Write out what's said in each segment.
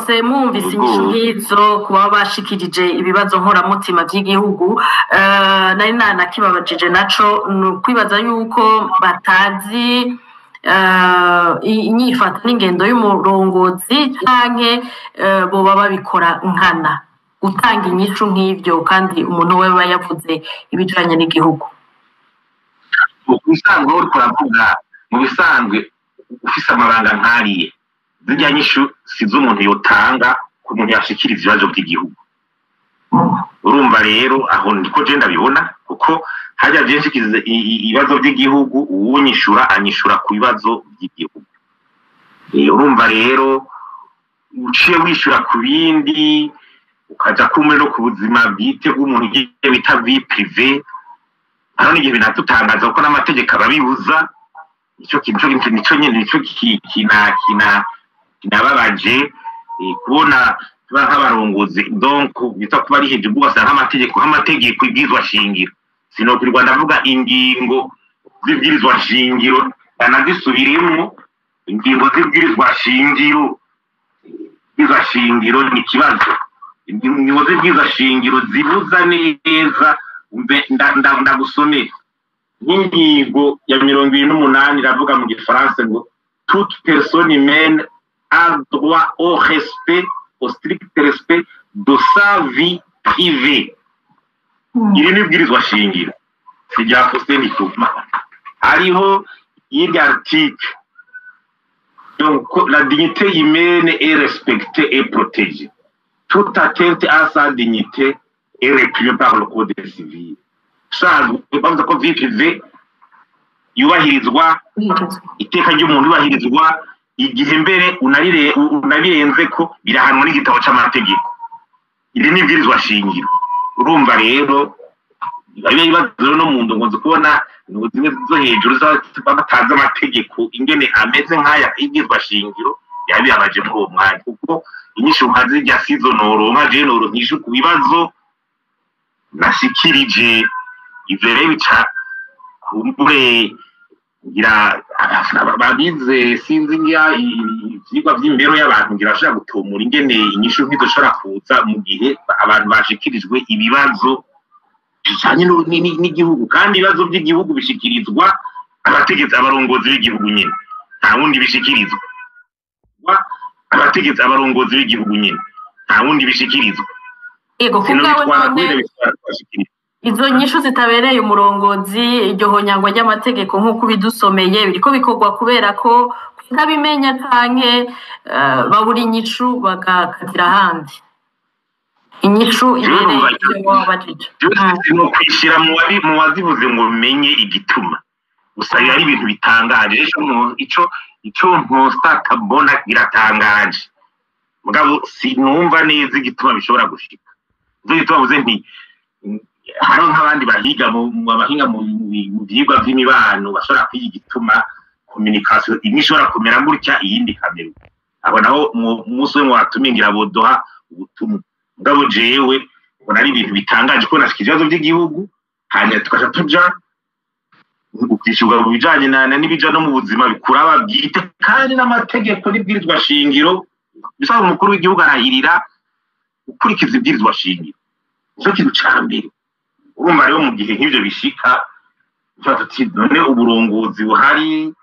Fose, mwumvise inyishu nk'izo kuba bashikirije ibibazo nkoramutima by'igihugu, nari nanakibabajije naco, ni ukwibaza yuko batazi inyifato n'ingendo y'umurongozi, canke boba babikora nkana gutanga inyishu nk'ivyo, kandi umuntu we aba yavuze ibijanye n'igihugu? Mu bisanzwe, uriko uravuga, mu bisanzwe ufise amabanga nkariye, zirya nyishu si z'umuntu yotanga ku muntu yashikiriza ibibazo by'igihugu. Urumva rero, aho niko je ndabibona, kuko harya je nshikiriza ibibazo by'igihugu, uwunyishura anyishura ku bibazo by'igihugu. Urumva rero, uciye wishura ku bindi, ukaja kumwe no ku buzima bwite bw'umuntu, ugiye bita vie privée, hano n'igihe binatutangaza, kuko n'amategeko ababibuza. Nico kintu nico nyene nico kinababaje, kubona tuba nk'abarongozi, donc bita kuba ari hejuru, ugasanga nk'amategeko, ibwirizwa shingiro, sinokwirirwa ndavuga ingingo z'ibwirizwa shingiro, ndanazisubiremwo. Ingingo z'ibwirizwa shingiro, ibwirizwa shingiro ni ikibazo. Ingingo z'ibwirizwa shingiro zibuza neza. Umve, ndagusomera nk'ingingo ya 28, iravuga mu gifaransa ngo: "Toute personne humaine a droit au respect, au strict respect de sa vie privée." Iri ni ibwirizwa shingiro, si rya Faustin Ndikumana. Hariho iyindi article: donc "La dignité humaine est respectée et protégée. Toute atteinte à sa dignité est réprimée par le code civil." Usanzwe bavuze ko vie privée yubahirizwa, iteka ry'umuntu yubahirizwa, igihe mbere unabirenze ko birahanwa n'igitabo c'amategeko. Iri ni ibwirizwa shingiro. Urumva rero, biba ibibazo rero no mu ndongozi kubona indongozi zimwe zo hejuru batazi amategeko ingene ameze nk'aya y'ibwirizwa shingiro. Biba bibabaje muri uwo mwanya, kuko inyishu nka zirya sizo noronka jewe, noronka inyishu ku bibazo nashikirije. Ivyo rero bica kumbure ngira babize, sinzi, ngira ivyigwa vy'imibereho y'abantu, ngira bashobora gutomora ingene inyishu nk'izo zishobora kuza mu gihe abantu bashikirijwe ibibazo bijanye n'igihugu, kandi ibibazo by'igihugu bishikirizwa abategetsi, abarongozi b'igihugu nyene, nta wundi bishikirizwa. Abategetsi, abarongozi b'igihugu nyene, nta wundi bishikirizwa. Yego, ku bwawe Sinobitwara none kubera bitwara kubashikiriza. Izo nyishu zitabereye umurongozi, iryo honyangwa ry'amategeko nk'uko ubidusomeye, biriko bikorwa kubera ko kutabimenya, canke babura inyishu bagakatira ahandi inyishu Jewe ibereye numva ivyo wabajije? Jewe sinokwishira mu wazivuze ngo menye igituma, gusa biba ari ibintu bitangaje. Ejo ico nkosata mbona biratangaje, mugabo sinumva neza igituma bishobora gushika. Nico gituma mvuze nti hariho nk'abandi bahiga abahinga mu vyigwa vy'imibano bashobora kwiga igituma communication imwe ishobora kumera gutya, iyindi ikamera uko. Aho naho umunsi umwe watumingira boduha ubutumwa. Mugabo jewe mbona ari ibintu bitangaje ko nashika ibibazo by'igihugu, hanyuma tukaja tuja ukishyurwa mu bijanye n'ibija no mu buzima bikuraba bwite, kandi n'amategeko n'ibwirizwa shingiro bisaba. Umukuru w'igihugu arahirira gukurikiza ibwirizwa shingiro, nicyo kintu ca mbere. Urumva rero, mu gihe nk'ivyo bishika, tuba tuti: none uburongozi buhari,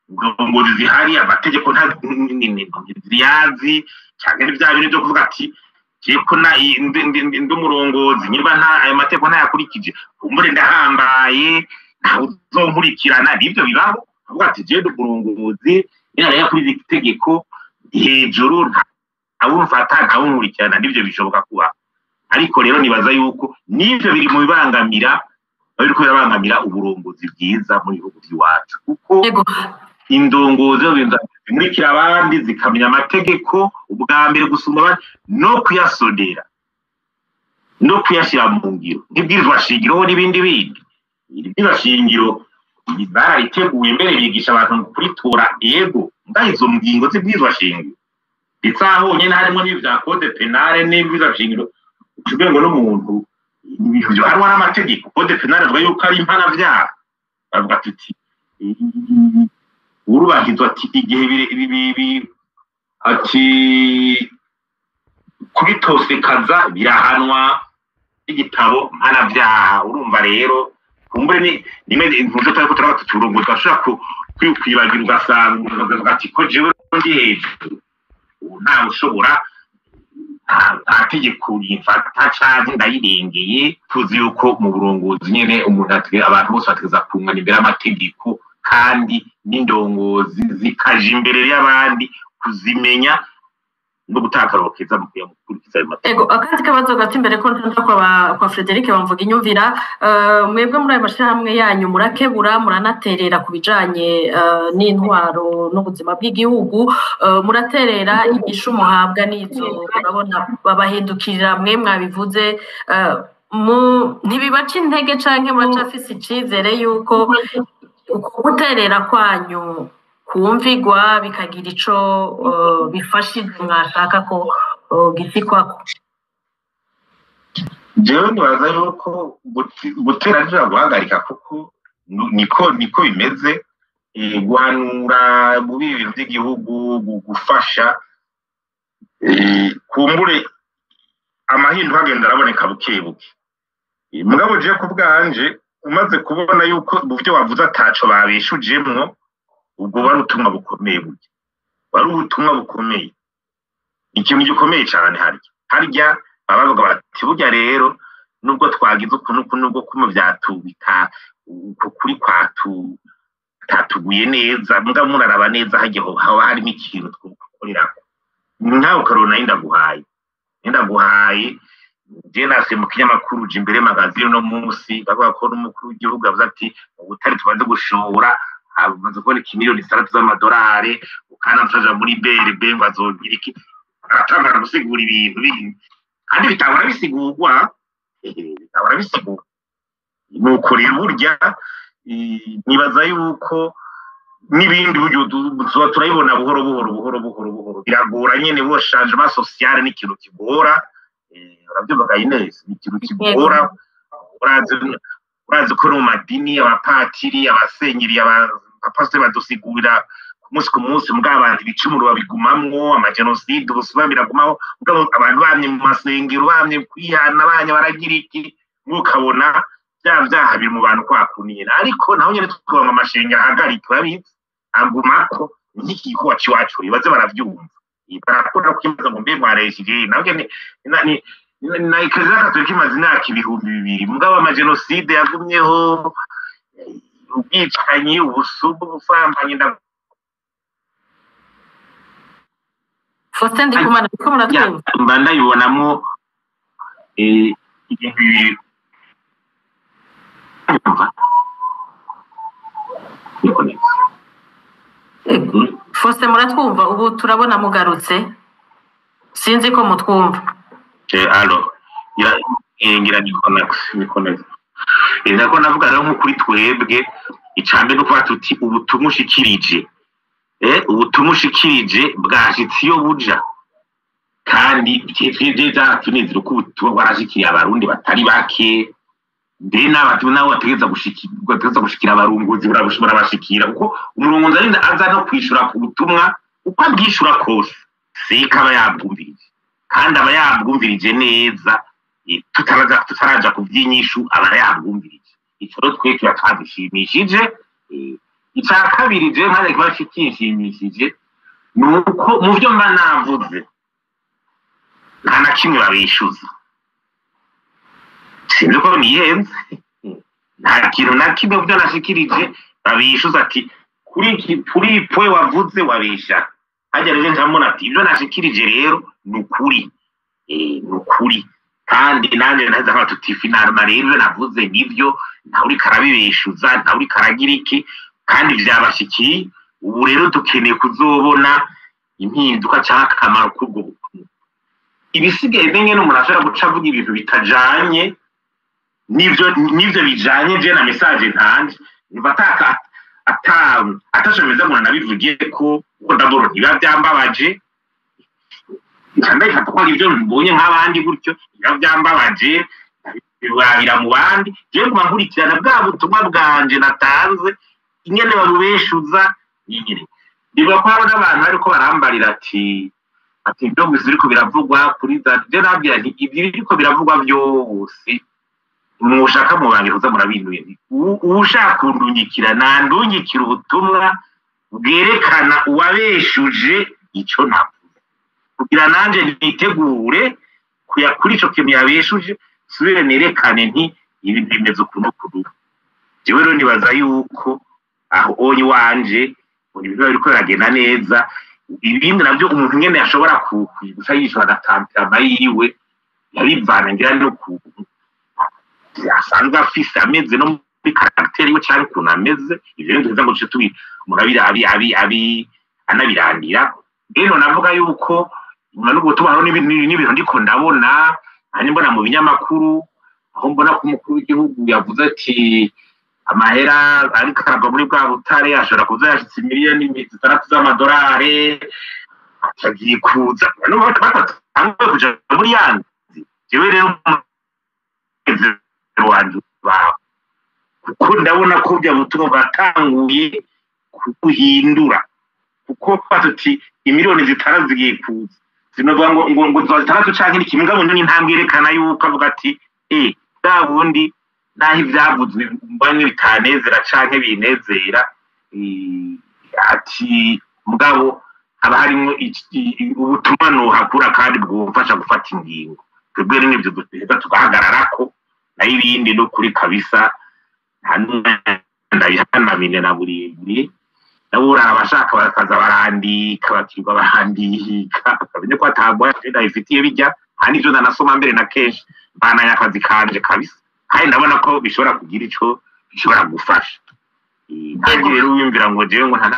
uburongozi zihari, amategeko ntiziyazi, canke ni vya bintu vyo kuvuga ati: jewe ko ndi umurongozi, niba nta ayo mategeko ntayakurikije, kumbure ndahambaye, ntawe uzonkurikirana. Nivyo bibaho, avuga ati: jewe ndi umurongozi, ninarenga kuri iri tegeko hejuru, ntawumfata, ntawunkurikirana. Nivyo bishoboka kuba, ariko rero nibaza yuko nivyo biri mu bibangamira, biriko birabangamira uburongozi bwiza mu bihugu vy'iwacu, kuko indongozi zimurikira abandi, zikamenya amategeko ubwa mbere gusumba abandi, no kuyasonera no kuyashyira mu ngiro, nk'ibwirizwa shingiro n'ibindi bindi. Ibwirizwa shingiro barariteguye mbere, bigisha abantu kuritora, ego, ngaho izo ngingo z'ibwirizwa shingiro, ndetse aho honyine harimo n'ibya code pénal n'ibwirizwa shingiro, ucuvuge ngo n'umuntu ibintu bihanwa n'amategeko. Code pénal avuga yuko ari impanavyaha, bavuga tuti urubahizwa ati igihe ati Kubitosekaza birahanwa igitabo mpanavyaha. Urumva rero kumbure ni nimwe ntuzo tariko turaba tuturungu twashobora kwibagira, ugasanga umuntu akavuga ati ko jewe ndi hejuru, ubu ntawe ushobora, nta tegeko rimfata canke ndayirengeye. Tuzi yuko mu burongozi nyene umuntu abantu bose bategeza kungana imbere y'amategeko, kandi n'indongozi zikaja imbere y'abandi kuzimenya no gutanga akarorero keza mu gukurikiza ayo mategeko. Ego, akandi kabazo gato imbere ko ntonda kwa Frederic bamvuga inyumvira. Mwebwe muri ayo mashirahamwe yanyu murakebura, muranaterera ku bijanye n'intwaro n'ubuzima bw'igihugu. Muraterera inyishu muhabwa n'izo urabona babahindukirira mwe mwabivuze, ntibibaca intege canke muracafise icizere yuko uko guterera kwanyu kumvigwa bikagira ico bifashije mwashaka ko gishikwako? Jewe nibaza yuko gutera ntishobora guhagarika, kuko niko bimeze. Guhanura mu bintu by'igihugu, gufasha, kumbure amahinduka agenda araboneka buke buke. Mugabo je ku bwanje, umaze kubona yuko mu byo wavuze ataco babeshujemwo, ubwo wari ubutumwa bukomeye, burya wari ubutumwa bukomeye, ikintu gikomeye cyane. Harya baba bavuga bati burya rero nubwo twagize uku n'uku, nubwo kumwe vyatubita uku kuri kwatu tatuguye neza, mugabo muraraba neza harya haba harimo ikintu twokorerako. Nkawe ukarona ndaguhaye je nase mu kinyamakuru je imbere magazine no munsi bavuga ko n'umukuru w'igihugu yavuze ati ubutare tumaze gushora hamaze kuboneka miliyoni 6 z'amadolari, ukanamfasha muri BRB ngo azogira iki, aratangara gusigura ibintu bindi kandi bitahora bisigurwa, bitahora bisigurwa. Nuko rero burya nibaza yuko n'ibindi buryo tuba turabibona buhoro buhoro buhoro buhoro buhoro. Biragora nyene, bo changement social ni ikintu kigora. Urabyumva Ines, ni ikintu kigora. Urazi ko no mu madini abapatiri, abasenyeri, abapasiteri badusigurira ku munsi ku munsi, mugabo abantu ibicumuro babigumamwo, amajenoside, ubusuma biragumaho. Mugabo abantu bamye mu masengero, bamye kwihana, bamye baragira iki, ukabona bya vyaha biri mu bantu kwa kunira. Ariko naho nyene tukuba ngo amashenga ahagarike, urabizi agumako nk'iki gikorwa c'iwacu, baze baravyumva, barakunda kwibaza ngo mbe mwareshije. Naho nyene na Eklezia Katolika imaze imyaka 2000, mugabo amajenoside yagumyeho, ubwicanyi, ubusubu, ubusambanyi. Faustin Ndikumana, muriko muratwumva? Mba ndabibonamwo ibintu bibiri. Niko neza. Faustin, muratwumva? Ubu turabona mugarutse, sinzi ko mutwumva. Alo, ngira ni connex, ni connex. Nako navuga rero nko kuri twebwe icambe no kuvuga tuti ubutumwa ushikirije, ubutumwa ushikirije bwashitse iyo buja, kandi vye vyatunezera ko ubutumwa bwarashikiye abarundi batari bake, mbere n'abatu nabo bategeza gushikira abarunguzi barabashikira, kuko umurongozi arinda aza no kwishura ku butumwa uko abwishura kose seka aba yabwumvirije, kandi aba yabwumvirije neza. Tutaraja ku vy'inyishu aba yabwumvirije. Ico rero twe kiba cadushimishije. Ica kabiri je nkaje kiba kinshimishije ni uko mu vyo mba navuze nta na kimwe babishuza. Sinzi ko niyenze, nta kintu na kimwe mu vyo nashikirije babishuza ati kuri iki, kuri iyi point wavuze wabesha. Harya rero nca ati ibyo nashikirije rero ni ukuri, ni ukuri. Kandi nanjye naheza nkavuga tuti finalement rero ibyo navuze nibyo, ntawe uriko arabibeshuza, ntawe uriko aragira iki, kandi vyabashikiye. Ubu rero dukeneye kuzobona impinduka canke akamaro k'ubwo butumwa. Ibisigaye bimwe n'umuntu ashobora guca avuga ibintu bitajanye n'ivyo bijanye je na message ntanje, numva ataka ata ataco meza ngo nabivugiye ko, kuko d'abord ntibiba byambabaje, nca ndabifata ko ari ibyo mbonye nk'abandi gutyo. Ntibiba byambabaje, ndabirabira mu bandi. Jewe nguma nkurikirana bwa butumwa bwanje natanze ingene babubeshuza nyine. Bivuga ko hariho n'abantu bariko barambarira ati Ati ibyo gusa biriko biravugwa kuri za, je nabwira nti ibyo biriko biravugwa byose mushaka mubange kuza murabinuye. Uwushaka kundungikira nandungikira ubutumwa bwerekana uwabeshuje ico navuze, kugira nanje nitegure kuya kuri ico kintu yabeshuje, subire nerekane nti ibi bimeze ukuntu ukuntu. Jewe rero nibaza yuko aho onye wanje ibintu biba biriko biragenda neza. Ibindi navyo umuntu nyene ashobora guca yishura agatantama yiwe, yabivana ngira no ku asanzwe afise ameze no muri caractère yiwe canke ukuntu ameze. Ivyo rero duheza ngo duce tubi umuntu abi abi abi anabirandira. Rero navuga yuko nyuma n'ubwo tubaho n'ibintu ndiko ndabona, hanyuma mbona mu binyamakuru aho mbona ko umukuru w'igihugu yavuze ati amahera ariko arava muri bwa butare ashobora kuza yashitse miliyoni 6 z'amadolari atagiye kuza batanguye kuja muri yanzi. Jewe rero umunezero wanje bawe, kuko ndabona ko bya butumwa bwatanguye kuguhindura, kuko batuti imiliyoni 6 zigiye kuza, sinovuga ngo ziba 6 canke ni kimwe, ngabo ni intambwe yerekana yuko avuga ati bwa bundi naho ivyavuzwe mbamwe bitanezera canke binezera, ati mugabo haba harimwo ubutumwa nohakura kandi bwofasha gufata ingingo. Twebwe rero nivyo duheza tugahagararako, nayo ibindi no kuri kabisa nta n'umwe ndabihanamine na burebure. Nabo abashaka bakaza barandika, bakirwa barandika, bamenye ko atagwa ndabifitiye bijya kandi ivyo ndanasoma mbere na kenshi mbananya akazi kanje kabisa, kandi ndabona ko bishobora kugira ico bishobora gufasha. Kandi rero wiyumvira ngo jewe ngo nta